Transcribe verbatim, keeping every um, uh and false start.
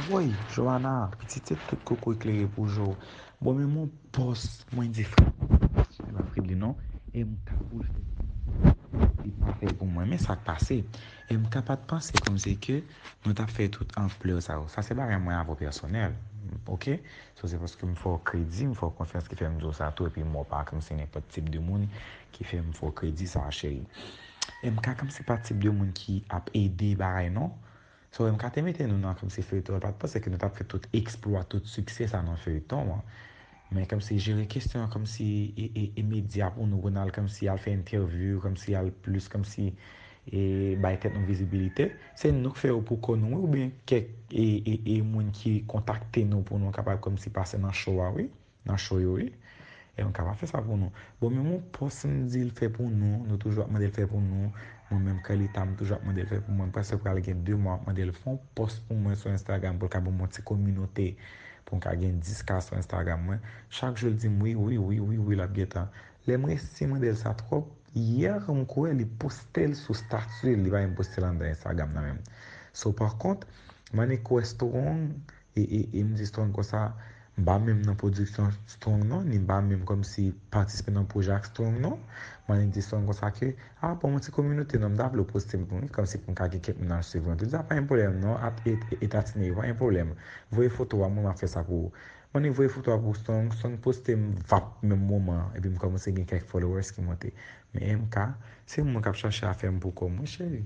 Woy, Joana, pitit se tout koko eklere pou jo. Bon, men mon pòs, mwen di frè, se pa Fredly non, e m ka pou l fè. Li pa fè pou mwen, men sa k pase. E m ka pa t panse kòmsi ke nou t ap fè tout anplè sa yo. Sa se bagay mwen avè w pèsonèl, oke? So, se paske m fè w kredi, m fè w konfyans ki fè m di w sa tou, epi mwen pa kòmsi nenpòt tip de moun ki fè m fè w kredi sa, cheri. E m ka kòmsi pa tip de moun ki ap ede bagay non. So, m ka te mete nou nan kòmsi feyton, pa t panse ke nou t ap fè tout eksplwa, tout siksè sa nan feyton an. Men kòmsi jere kesyon an kòmsi e, e, e medya pou nou, pou n al kòmsi al fè entèvyou, kòmsi al plis kòmsi e bay tèt nou vizibilite. Se nou k fè yo pou kò nou, wi, oubyen kèk e, e, e moun ki kontakte nou pou nou kapab kòmsi pase nan show a, wi. Nan show yo, wi. E m ka pa fè sa pou nou. Bon, men mon pòs m di l fè pou nou, nou toujou ap mande l fè pou nou. Mwen menm Carlita, m toujou ap mande l fè pou mwen. M prèske pral gen de mwa ap mande l fè yon pòs pou mwen sou Instagram pou l ka ban m yon ti kominote. Pou m ka gen dis K sou Instagram mwen. Chak jou l di m wi, wi, wi, wi, wi, l ap gentan. Lè m resi mande l sa twòp, yè m kwè li poste l sou stati l, li pa menm poste l anndan Instagram nan menm. So, pa kont, Manick wè Strong, e, e, e m di Strong konsa, m pa menm nan pwodiksyon Strong non, ni m pa menm kòmsi patisipe nan pwojè ak Strong non. Manick di Strong konsa ke, a, bon, yon ti kominote non, m ta vle w poste m pou mwen, kòmsi pou m ka gen kèk moun al swiv mwen. Tou di, a, pa gen pwoblèm non, ap e, e, e tatine, pa gen pwoblèm. Voye foto a, mwen m ap fè sa pou ou. Manick voye foto a pou Strong, Strong poste m vap menm moman, epi m kòmanse gen kèk followers ki monte. Men M K, se moun k ap chache afè m pou kò m, wi, cheri.